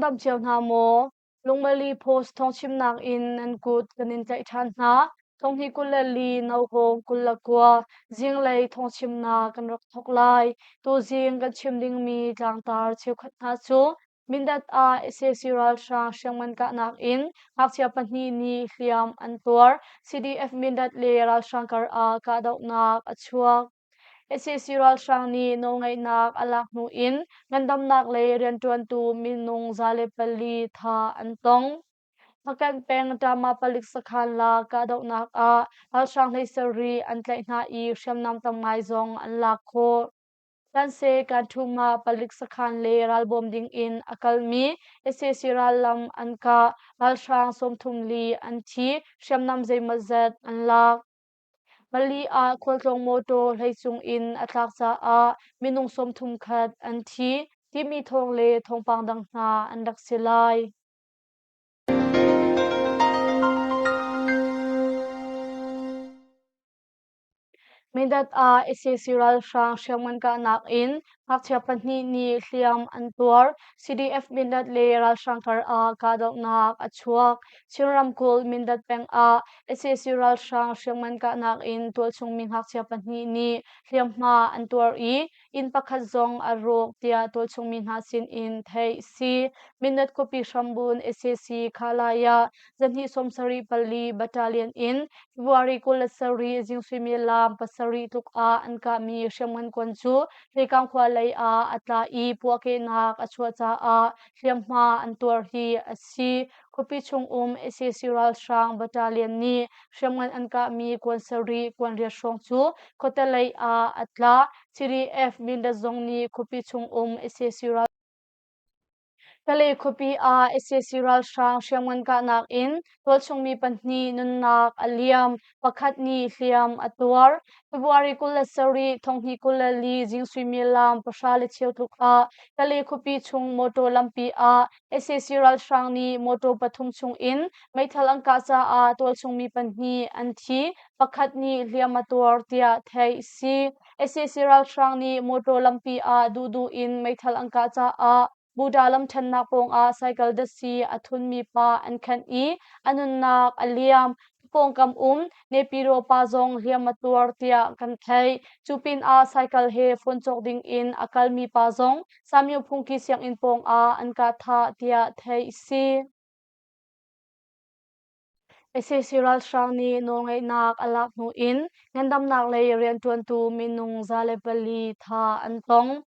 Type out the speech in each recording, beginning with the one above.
dam cio hna maw? Lungmali Post thawngchimnak in nan kut kan in tlaih ṭhan hna. Thonghnih 24 Nauhawng 29 zinglei thawngchimnak kan rak thawk lai. Tuzing kan chim dingmi tlangtar cheukhat hna cu Mindat ah sac ralhrang hriamngan kahnak in ngakchia pahnih nih hliam an tuar. CDF Mindat le ralhrang kar ah kahdohnak a chuak. Sac ralhrang nih nawlngeihnak a lak hnu in ngandamnak lei rianṭuantu minung 104 thah an tong. Hpakant peng Tama palik sakhan la kahdohnak ah ralhrang 17 an tlaih hna i hriamnam tam ngai zong an lak khawh. Tanse Kanthuma palik sakhan le ralbawm ding in a kalmi sac rallam an kah, ralhrang 34 an thi, hriamnam zeimawzat an lak. Mali ah khualtlawng mawṭaw hleicung in a tlak caah minung 30 khat an thi timi thawng le thawngpang dang hna an rak si lai. Mindat ah sac ralhrang hriamngan kahnak in ngakchia pahnih nih hliam an tuar. CDF Mindat le ralhrang kar ah kahdohnak a chuak. Chin ramkulh Mindat peng ah sac ralhrang hriamngan kahnak in tualchung mi ngakchia pahnih nih hliamhma an tuar i inn pakhat zong a rawk tiah tualchung mi hna sin in theih si. Mindat khuapi hrambun sac Khalaya zahnih 74 battalion in February 27 zing suimilam 7 tluk ah an kahmi hriamngan kuan cu Hleikang khua lei ah a tla i puahkehnak a chuah caah hliamhma an tuar hi a si. Khuapi chung um sac ralhrang battalion nih hriamngan an kahmi kuan sarih kuan riat hrawng cu khuate lei ah a tla. CDF Mindat zong nih khuapi chung um sac ral Kalay khuapi ah sac ralhrang hriamngan kahnak in tualchungmi pahnih nunnak a liam, pakhat nih hliam a tuar. February 27, 2024 zing suimilam 10:15 tluk ah Kalay khuapi chung motor lampi ah sac ralhrang nih motor pathum chung in meithal an kah caah tualchungmi pahnih an thi, pakhat nih hliam a tuar tiah theih a si. Sac ralhrang nih motor lampi ah duhduh in meithal an kah caah Buddha lamṭhennak pawngah cycle datsi a thunmi pa an khenh i a nunnak a liam. Pawngkam um Nepiro pa zong hliam a tuar tiah kan theih. Cu pinah cycle he phone cawk ding in a kalmi pa zong Samyo Phungki sianginn pawngah an kah thah tiah theih a si. Sac ralhrang nih nawlngeihnak a lak hnu in ngandamnak lei rianṭuantu minung 104 thah an tong.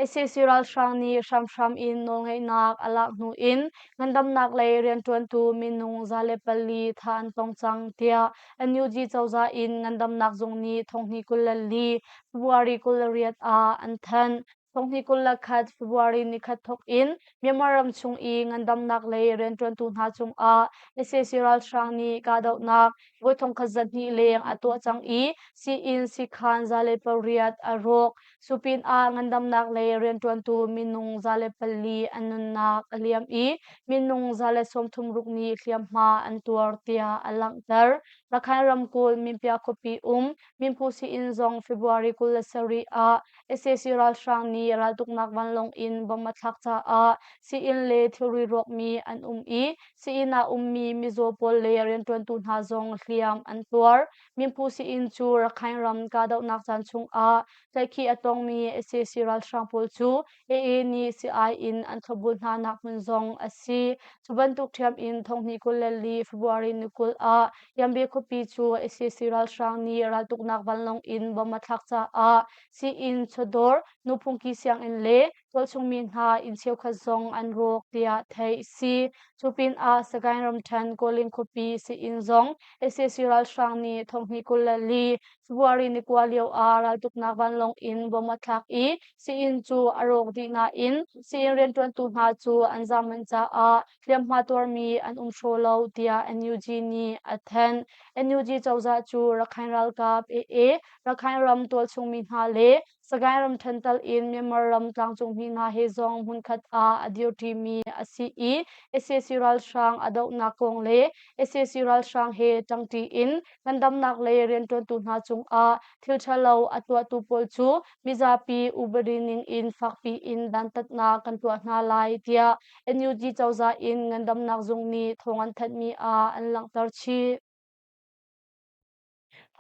Sac ralhrang nih hramhram in nawlngeihnak a lak hnu in ngandamnak lei rianṭuantu minung 104 thah an tong cang tiah NUG cozah in ngandamnak zung nih thonghnih 24 February 28 ah an thanh. Thonghnih 21 February nikhat thawk in Myanmar ram chung i ngandamnak lei rianṭuantu hna cungah sac ralhrang nih kahdohnak voi thongkhat zahnih leng a tuah cang i sii-inn siikhan 108 a rawk. Cu pinah ngandamnak lei rianṭuantu minung 104 an nunnak a liam i minung 136 nih hliamhma an tuar tiah a langhter. Rakhine ramkulh Minpia khuapi um Minphu sii-inn zong February 27 ah Sac ralhrang nih raltuknak vanlawng in bomb a thlak caah sii-inn le thilri rawkmi an um i sii-inn ah ummi mizaw pawl le rianṭuantu hna zong hliam an tuar. Minphu sii-inn cu Rakhine ram kahdohnak caan chungah tlaihkhih a tongmi sac ralhrang pawl cu AA nih sii-ai in an thlopbul hna nak hmun zong a si. Cu bantuk ṭhiam in thonghnih 24 February ni 20 ah Yambe khuapi cu sac ralhrang nih raltuknak vanlawng in bomb a thlak caah sii-inn, chawdawr, nuphungki sianginn le tualchungmi hna inn cheukhat zong an rawk tiah theih a si. Cu pinah Sagaing ramṭhen Kawlin khuapi sii-inn zong sac ralhrang nih thonghnih 24 February ni kua lio ah raltuknak vanlawng in bomb a thlak i sii-inn cu a rawk dih nain sii-inn rianṭuantu hna cu an zaam manh caah hliamhma tuarmi an um hraw lo tiah NUG nih a thanh. NUG cozah cu Rakhine ralkap AA, Rakhine ram tualchungmi hna le Sagaing ramṭhen tal in Myanmar ram tlangcungmi 22 he zong hmunkhat ah a dirṭimi a si i sac ralhrang a dohnak kong le sac ralhrang he ṭangṭi in ngandamnak lei rianṭuantu hna cungah thil ṭhalo a tuahtu pawl cu mizapi upadi ning in fakpi in dantatnak kan tuah hna lai tiah NUG cozah in ngandamnak zung nih thawng an thanhmi ah an langhter chih.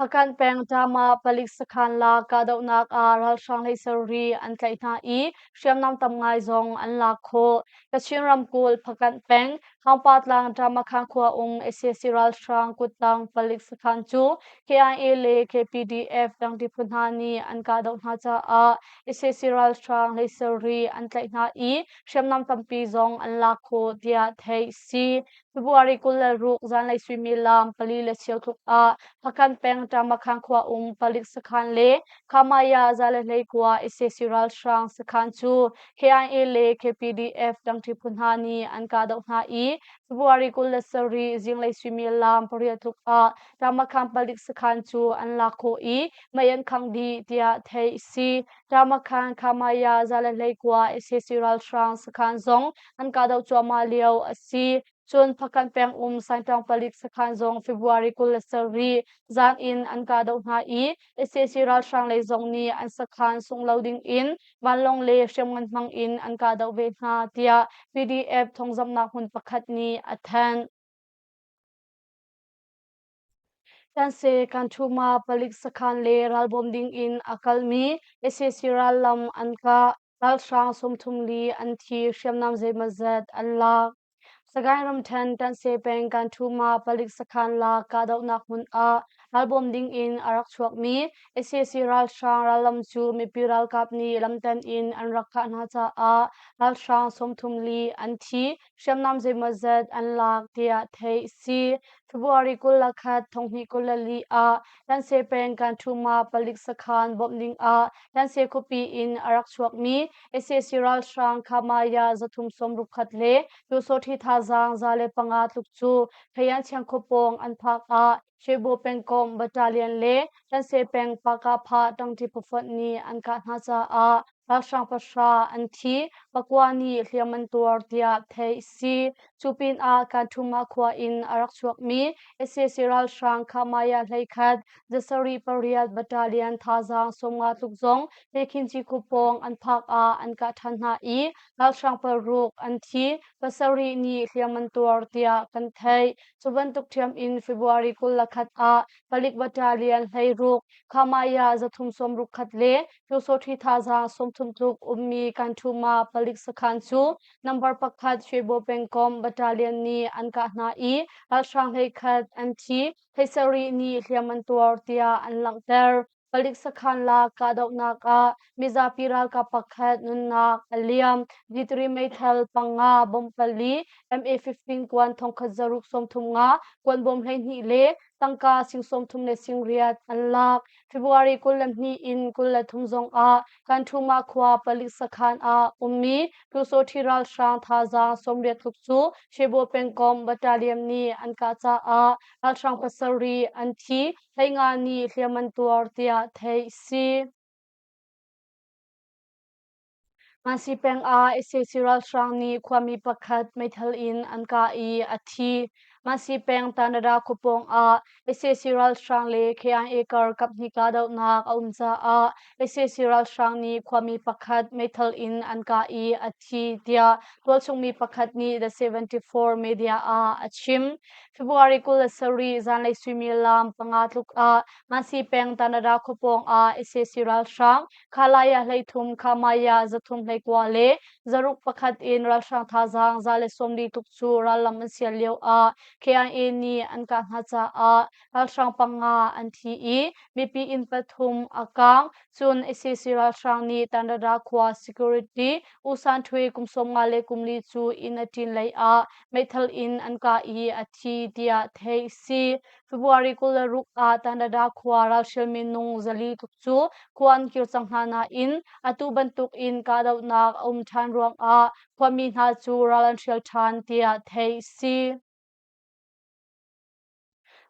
Hpakant peng Tama palik sakhan la kahdohnak ah ralhrang lei sarih an tlaih hna i hriamnam tam ngai zong an lak khawh. Kachin ramkulh Hpakant peng Hangpa tlang Tamakhang khua um sac ralhrang kuttang palik sakhan cu KIA le KPDF dangti phu hna nih an kahdoh hna caah sac ralhrang lei sarih an tlaih hna i hriamnam tampi zong an lak khawh tiah theih si. February 26 zanlei suimilam 4:15 tluk ah Hpakant peng Ṭamakhang khua um palik sakhan le Khamaya 119 sac ralhrang sakhan cu KIA le KPDF dangṭi phu hna nih an kahdoh hna i February 27 zinglei suimilam 8 tluk ah Ṭamakhang palik sakhan cu an lak khawh i mei an khangh dih tiah theih a si. Ṭamakhang Khamaya 119 sac ralhrang sakhan zong an kahdoh cuahmah lio a si. Cun Hpakant peng um Saintawng palik sakhan zong February 27 zan in an kahdoh hna i sac ralhrang lei zong nih an sakhan sungh lo ding in vanlawng le hriamngan hmang in an kahdoh ve hna tiah PDF thawngzamhnak hmun pakhat nih a thanh. Tanse Kanthuma palik sakhan le ralbawm ding in a kalmi sac rallam an kah. Ralhrang 34 an thi, hriamnam zeimawzat an lak. Sagaing ramṭhen Tanse peng Kanthuma palik sakhan lak kahdohnak hmun ah ralbawm ding in a rak chuakmi sac ralhrang rallam cu mipi ralkap nih lamtan in an rak kah hna caah ralhrang 34 an thi, hriamnam zeimawzat an lak tiah theih a si. February 21, 2024 ah Tanse peng Kanthuma palik sakhan bawmh ding ah Tanse khuapi in a rak chuakmi sac ralhrang Khamaya 361 le Pyusawthi thazaang 105 tluk cu Khayan Chiangkhua pawng an phak ah Shwebo pengkomh battalion le Tanse peng Pakapha ṭangṭi phufonh nih an kah hna caah ralhrang 9 an thi, 9 nih hliam an tuar tiah theih a si. Cu pinah Kanthuma khua in a rak chuakmi sac ralhrang Khamaya 11 7-8 battalion thazaang 50 tluk zong Tekhinci khua pawng an phak ah an kah ṭhan hna i ralhrang 6 an thi, 7 nih hliam an tuar tiah kan theih. Cu bantuk ṭhiam in February 21 ah palik battalion 16 Khamaya 361 le Pyusawṭhi thazaang 30 tluk ummi Kanthuma palik sakhan cu number 1 Shwebo pengkomh battalion nih an kah hna i ralhrang 11 an thi, 17 nih hliam an tuar tiah an langhter. Palik sakhan lak kahdohnak ah mizapi ralkap pakhat nunnak a liam. D3 meithal 5, bomb 4, MA15 kuan 1635, kuan bawm 12 le tangka sing 38 an lak. February 22 in 23 zong ah Kanthuma khua palik sakhan ah ummi Pyusawṭhi ralhrang thazaang 80 tluk cu Shebo pengkomh battalion nih an kah caah ralhrang 7 an thi, 15 nih hliam an tuar tiah theih a si. Mansi peng ah sac ralhrang nih khuami pakhat meithal in an kah i a thi. Mansi peng Tanada khuapawng ah sac ralhrang le KIA kar kaphnih kahdohnak a um caah sac ralhrang nih khuami pakhat meithal in an kah i a thi tiah tualchung mi pakhat nih The 74 Media ah a chim. February 27 zanlei suimilam 5 tluk ah Mansi peng Tanada khuapawng ah sac ralhrang Khalaya 13, Khamaya 319 le 101 in ralhrang thazaang 140 tluk cu rallam an sial lio ah KIA nih an kah hna caah ralhrang 5 an thi i mipi inn 3 a kaang. Cun sac ralhrang nih Tanrada khua security U San Htwe kum 54 cu inn a ṭin lei ah meithal in an kah i a thi tiah theih a si. February 26 ah Canada khua ralhrial minung 400 tluk cu khua an kir cang hna nain atu bantuk in kahdohnak a um ṭhan ruangah khuami hna cu ral an hrial ṭhan tiah theih a si.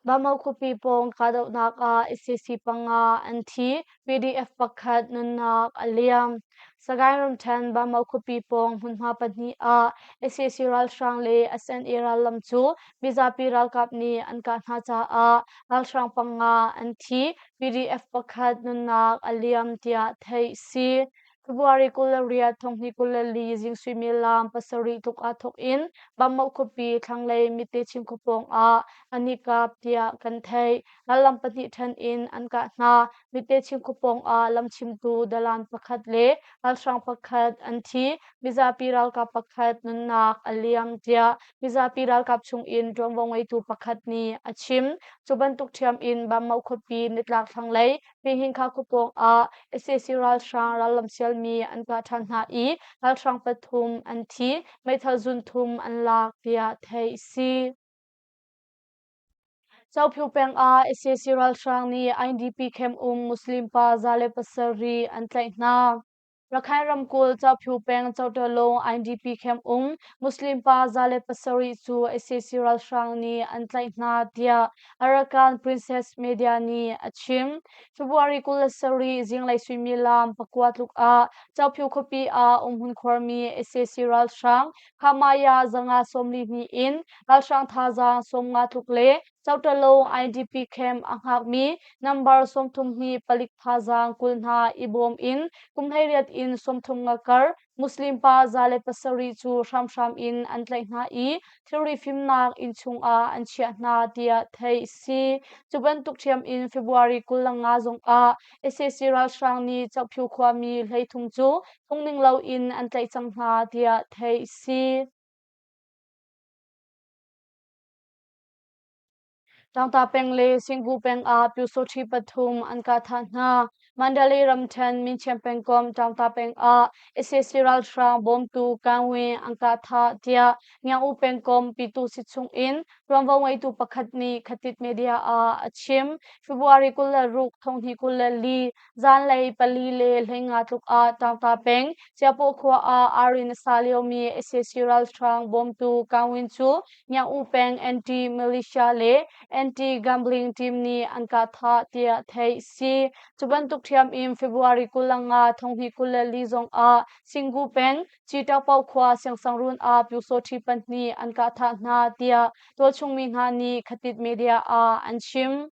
Bamaw khuapi pawng kahdohnak ah sac panga an thi, PDF pakhat nunnak a liam. Sagaing ramṭhen Bamaw khuapi pawng hmunhma pahnih ah sac ralhrang le SNA rallam cu mizapi ralkap nih an kah hna caah ralhrang panga an thi, PDF pakhat nunnak a liam tiah theih si. February 28 2024 zing suimilam 7 tluk aa thawk in Bammoh khuapi thlanglei Mite Chin khuapawng ah an i kap tiah kan theih. Rallam pahnih ṭhen in an kah hna. Mite Chin khuapawng ah lamchimtu dalan pakhat le ralhrang pakhat an thi. Mizapi ralkap pakhat nunnak a liam tiah mizapi ralkap chungin ṭuanvo ngeitu pakhat nih a chim. Cu bantuk ṭhiam in Bammoh khuapi nitlak thlanglei Hmihinkha khuapawng ah sac ralhrang rallam sialmi an kah ṭhan hna i ralhrang pathum an thi, meithal zun thum an lak tiah theih a si. Cophiu peng ah sac ralhrang nih IDP camp um Muslim pa 107 an tlaih hna. Rakhine ramkulh Cophiu peng Cotalung IDP camp um Muslim pa 107 cu sac ralhrang nih an tlaih hna tiah Arakan Princess Media nih a chim. February 27 zinglei suimilam 9 tluk ah Cophiu khuapi ah umhmun khuarmi sac ralhrang Khamaya 542 in ralhrang thazaang 50 tluk le Cotalung IDP camp a hngakmi number 32 palik thazaang 20 hna i bawm in kum 18 in 30 nga kar Muslim pa 107 cu hramhram in an tlaih hna i thilri fimnak inn chungah an chiah hna tiah theih a si. Cu bantuk ṭhiam in February 25 zongah sac ralhrang nih Cophiu khuami 33 cu phungning loin an tlaih cang hna tiah theih a si. Tlangta peng le Singgu peng ah Pyusawṭhi pathum an kah thah hna. Mandalay ramṭhen Minchiam pengkomh Tlangta peng ah sac ralhrang bawmtu Kangwe an kah thah tiah Ngiang-U pengkomh Pitu si chung in ṭuanvo ngeitu pakhat nih Khatit media ah a chim. February 26, 2024 zanlei 4:15 tluk ah Tlangta peng Ciapaw khua ah arinn a sa liomi sac ralhrang bawmtu Kangwin cu Ngiang-U peng anti-militia le anti-gambling team nih an kah thah tiah theih a si. Cu bantuk ṭhiam in February 25 2024 zongah Singgu peng Citapau khua Siangsangrun ah Pyusawṭhi pahnih an kah thah hna tiah tualchung mi hna nih Khatit media ah an chim.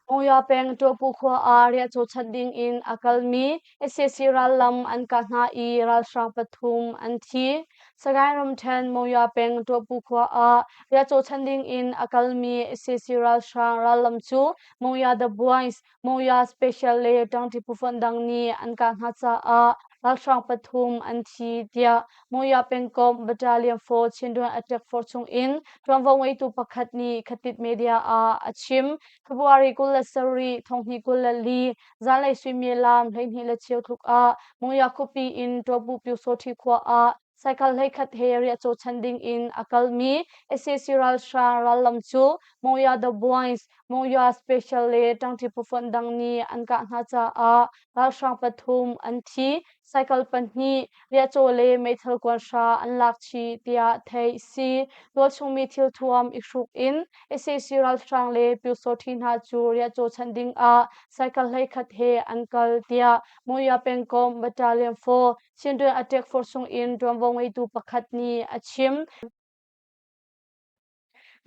Monywa peng Ṭawpu khua ah riahcaw chanh dingin a kalmi sac rallam an kah hna i ralhrang pathum an thi. Sagaing ramṭhen Monywa peng Ṭawpu khua ah riahcaw chanh dingin a kalmi sac ralhrang rallam cu Monywa The Boys, Monywa Special le ṭangṭi phufonh dang nih an kah hna caah ralhrang pathum an thi tiah Monywa pengkomh Battalion 4 Chindwin Attack Force chungin ṭuanvo ngeitu pakhat nih Khatit media ah a chim. February 27, 2024 zanlei suimilam 12:15 tluk ah Monywa khuapi in Ṭawbu Pyusawṭhi khua ah cycle 11 he riahcaw chan ding in a kalmi sac ralhrang rallam cu Monywa The Boys, Monywa Special le ṭangṭi phufonh dang nih an kah hna caah ralhrang pathum an thi. Cycle pahnih, riahcaw le meithal kuanhra an lak chih tiah theih a si. Tualchungmi thilthuam i hruk in sac ralhrang le Pyusawṭhi hna cu riahcaw chanh dingah cycle 11 he an kal tiah Monywa pengkomh Battalion 4 Chindwin Attack Force chungin ṭuanvo ngeitu pakhat nih a chim.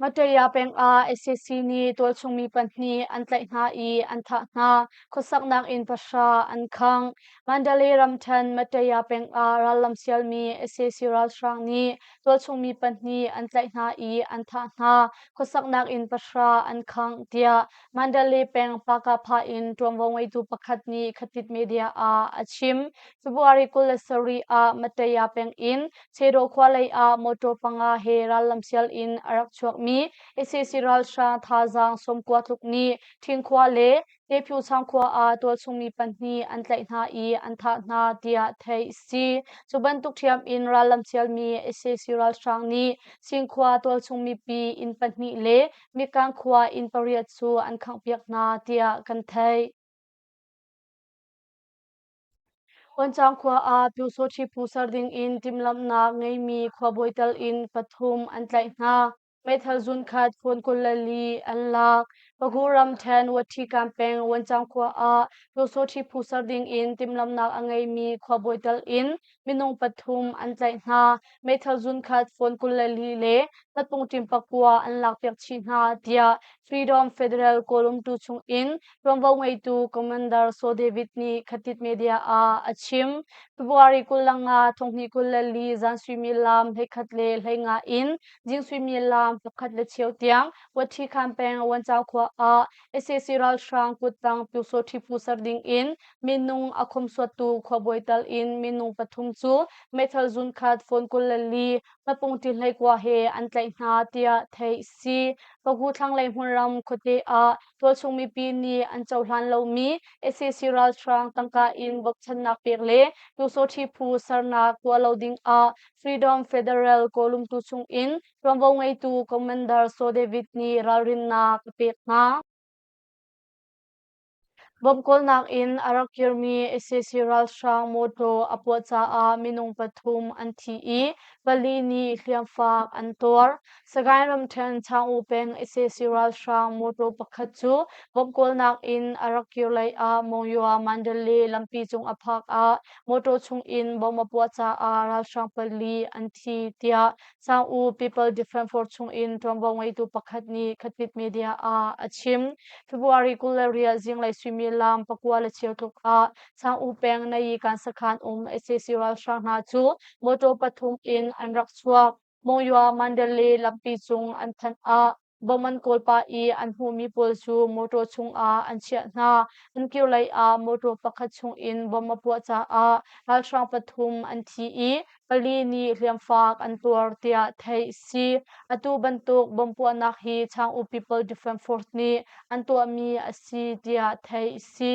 Mataya peng ah sac nih tualchung mi pahnih an tlaih hna i an thah hna. Khuasaknak inn pahra an khangh. Mandalay ramṭhen Mataya peng ah rallam sialmi sac ralhrang nih tualchung mi pahnih an tlaih hna i an thah hna. Khuasaknak inn pahra an khangh tiah Mandalay peng Pakapha in ṭuanvo ngeitu pakhat nih Khatit media ah a chim. February 27 ah Mataya peng in Chedaw khua lei ah motor panga he rallam sial in a rak chuakmi sac ralhrang thazaang 90 tluk nih Ṭhingkhua le Tephyuchang khua ah tualchungmi pahnih an tlaih hna i an thah hna tiah theih a si. Cu bantuk ṭhiam in rallam sialmi sac ralhrang nih Singkhua tualchung mipi inn pahnih le Mikang khua inn pariat cu an khanghpiak hna tiah kan theih. Huancang khua ah Pyusawṭhi phu ser dingin timhlamhnak ngeimi khuabawi tel in pathum an tlaih hna. Meithal zunkhat phone 24 an lak. Pagu ramṭhen Waṭhikam peng Wancang khua ah Pyosawṭhi phu ser ding in timhlamhnak a ngeimi khuabawi tal in minung pathum an tlaih hna. Meithal zunkhat phone 24 le hmatpungṭin pakua an lakpiak chih hna, tiah Freedom Federal Kawlumtu chung in ṭuanvo ngeitu Commander Saw David nih Khatit Media ah a chim. February 25, 2024 zan suimilam 11:15 in zing suimilam 1:15 tiang Waṭhikhan peng Wancau khua ah sac ralhrang kuttang Pyusawṭhi phu ser ding in minung a khomsuattu khuabawi tal in minung pathum cu meithal zunkhat phone 24 hmapungṭi hleikua he an tlaih hna tiah theih si. Pagu thlanglei hmunram khuate ah tualchung mipi nih an cohlan lomi sac ralhrang tangka in bochannak pek le Pyusawṭhi phu sernak tuah lo ding ah Freedom Federal Kawlumtu chung in ṭuanvo ngeitu Commander Saw David nih ralrinnak a pek hna. Bomb kawlnak in a rak kirmi sac ralhrang mawṭaw a puah caah minung pathum an thi i pali nih hliamfak an tuar. Sagaing ramṭhen Chaung peng sac ralhrang mawṭaw pakhat cu bomb kawlnak in a rak kir lei ah Monywa Mandalay lampi cung a phak ah mawṭaw chung in bomb a puah caah ralhrang pali an thi tiah Sang'u People Defence Force chungin ṭuanvo ngeitu pakhat nih Khatit Media ah a chim. February 28 zinglei suimilam 9:15 tluk ah Sang'u peng Nayi Kan sakhan um sac ralhrang hna cu mawṭaw pathum in an rak chuak. Monywa Mandalay lampi cung an phanh ah Bomb an kawl pah i an hmuhmi pawl cu mawṭaw chungah an chiah hna. An kirlei ah mawṭaw pakhat chungin bomb a puah caah ralhrang pathum an thi i pali nih hliamfak an tuar tiah theih a si. Atu bantuk bomb puahnak hi Chang-U People Defence Force nih an tuahmi a si tiah theih a si.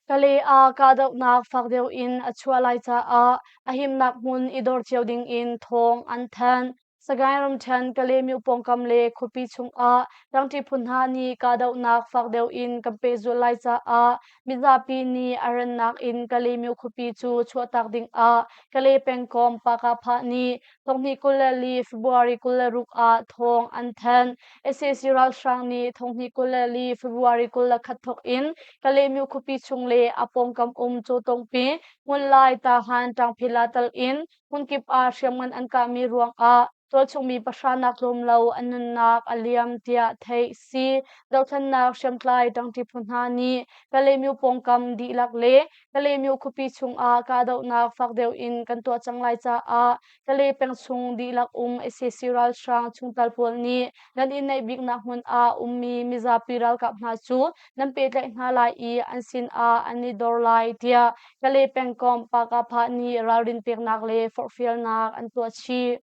Kalay ah kahdohnak fak deuh in a chuah lai caah a himnak hmun i dor cio ding in thawng an thanh. Sagaing ramṭhen Kalaymyo pawngkam le khuapi chungah ṭangṭi phu hna nih kahdohnak fak deuh in kan pehzulh lai caah mizapi nih a rannak in Kalaymyo khuapi cu chuahtak dingah Kalay pengkomh Pah-Kah-Phah nih 2024 February 26 ah thawng an thanh. Sac ralhrang nih 2024 February 21 thawk in Kalaymyo khuapi chung le a pawngkam um Cawtongpi, Hmunlai, Tahan, Ṭangphila tal in hmunkip ah hriamngan an kahmi ruangah tualchungmi pahra nak tlawm lo an nunnak a liam tiah theih si. Dothlennak hriamtlai ṭangṭi phu hna nih Kalaymyo pawngkam dihlak le Kalaymyo khuapi chungah kahdohnak fak deuh in kan tuah cang lai caah Kalay peng chung dihlak um sac ralhrang chungtel pawl nih nan i naih biknak hmun ah ummi mizapi ralkap hna cu nan pehtlaih hna lai i an sinah an i dor lai tiah Kalay pengkomh Pah-Kah-Phah nih ralrin peknak le forhfialnak an tuah chih.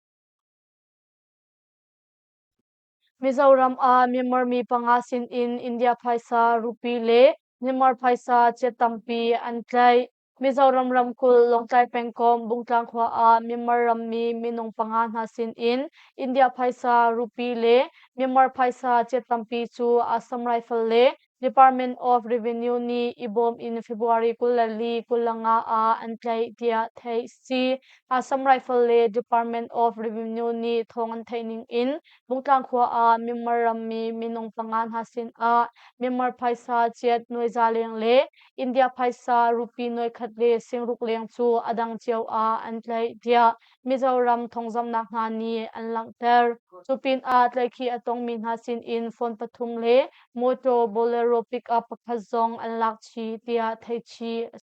Mizoram ah Myanmar mi panga sinin India phaisa rupee le Myanmar phaisa chiat tampi an tlaih. Mizoram ramkulh Lawngtlai pengkomh Bungtlang khua ah Myanmar rammi minung panga hna sinin India phaisa rupee le Myanmar phaisa chiat tampi cu Assam Rifle le Department of Revenue nih i bawm in February 24, 25 ah an tlaih tiah theih si. Assam Rifle le Department of Revenue nih thawng an theih ning in Bungtlang khua ah Myanmar rammi minung panga hna sinah Myanmar phaisa chiat nuai za leng le India phaisa rupee nuai khat le singruk leng cu a dang cio ah an tlaih tiah Mizoram thawngzamhnak hna nih an langhter. Cu pinah tlaihkhih a tongmi hna sinin phone pathum le mawṭaw Bolero pickup pakhat zong an lak chih tiah theih chih a si.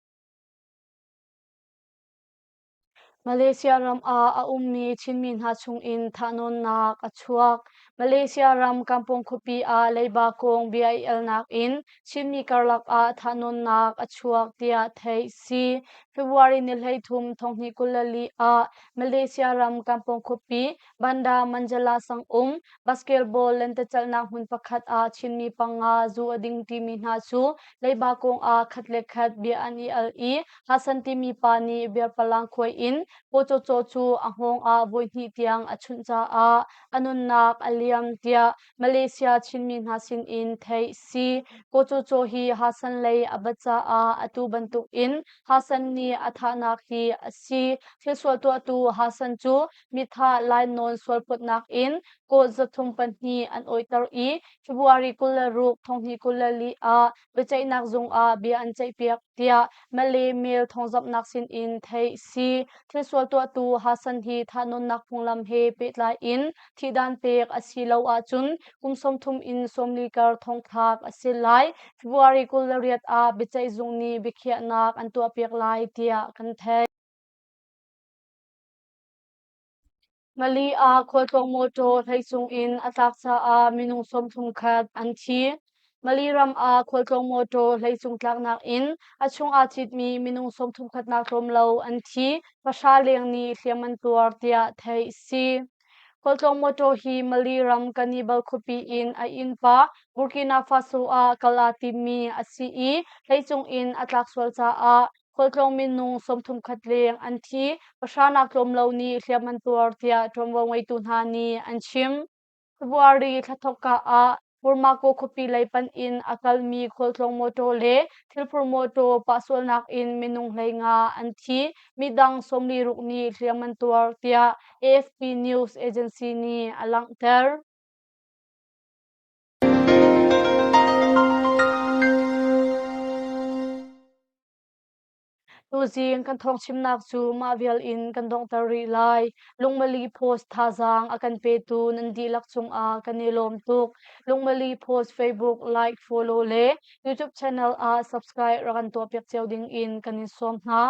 Malaysia ram ah a ummi Chinmi hna chungin thahnawnnak a chuak. Malaysia ram Kampung khuapi ah leiba kong bia i alnak in Chinmi karlak ah thahnawnnak a chuak tiah theih si. February ni 13 2024 ah Malaysia ram Kampung khuapi Banda Manjala sangum basketball lentecelhnak hmun pakhat ah Chinmi panga zu a ding timi hna cu leiba kong ah khat le khat bia an i al i Hasan timi pa nih biarpalang khuai in Pawcawcaw cu a hngawng ah voihnih tiang a chunh caah a nunnak a liam tiah Malaysia Chinmi hna sinin theih si. Pawcawcaw hi Hasan lei a bat caah atu bantuk in Hasan nih a thahnak hi a si. Thilsual tuahtu Hasan cu mithah lainawn sualphawtnak in court 32 an awihter i February 26, 2024 ah biaceihnak zung ah bia an ceihpiak tiah Malay Mail thawngzamhnak sinin theih si. Thilsual tuahtu Hasan hi thahnawnnak phunglam he pehtlai in thihdan pek a si lo ahcun kum 30 in 40 kar thongthlak a si lai. February 28 ah biaceih zung nih biakhiahnak an tuahpiak lai tiah kan theih. Mali ah khualtlawng mawṭaw hleicung in a tlak caah minung 31 an thi. Mali ram ah khualtlawng mawṭaw hleicung tlaknak in a chung aa citmi minung 31 nak tlawm lo an thi, pahra leng nih hliam an tuar tiah theih a si. Khualtlawng mawṭaw hi Mali ram Kanibal khuapi in a innpa Burkina Faso ah kal aa timmi a si i hleicung in a tlak sual caah Khualtlawng minung 31 leng an thi, pahranak tlawm lo nih hliam an tuar tiah ṭuanvo ngeitu hna nih an chim. February thla thawkka ah Burmako khuapi lei panh in a kalmi khualtlawng mawṭaw le thilphur mawṭaw pahsualnak in minung 15 an thi, midang 46 nih hliam an tuar tiah AFP News Agency nih a langhter. Tuzing kan thawngchimnak cu mah vial in kan donghter rih lai. Lungmali Post thazaang a kan petu nan dihlak cungah kan i lawm tuk. Lungmali Post Facebook like, follow le YouTube channel ah subscribe rak kan tuahpiak cio ding in kan in sawm hna.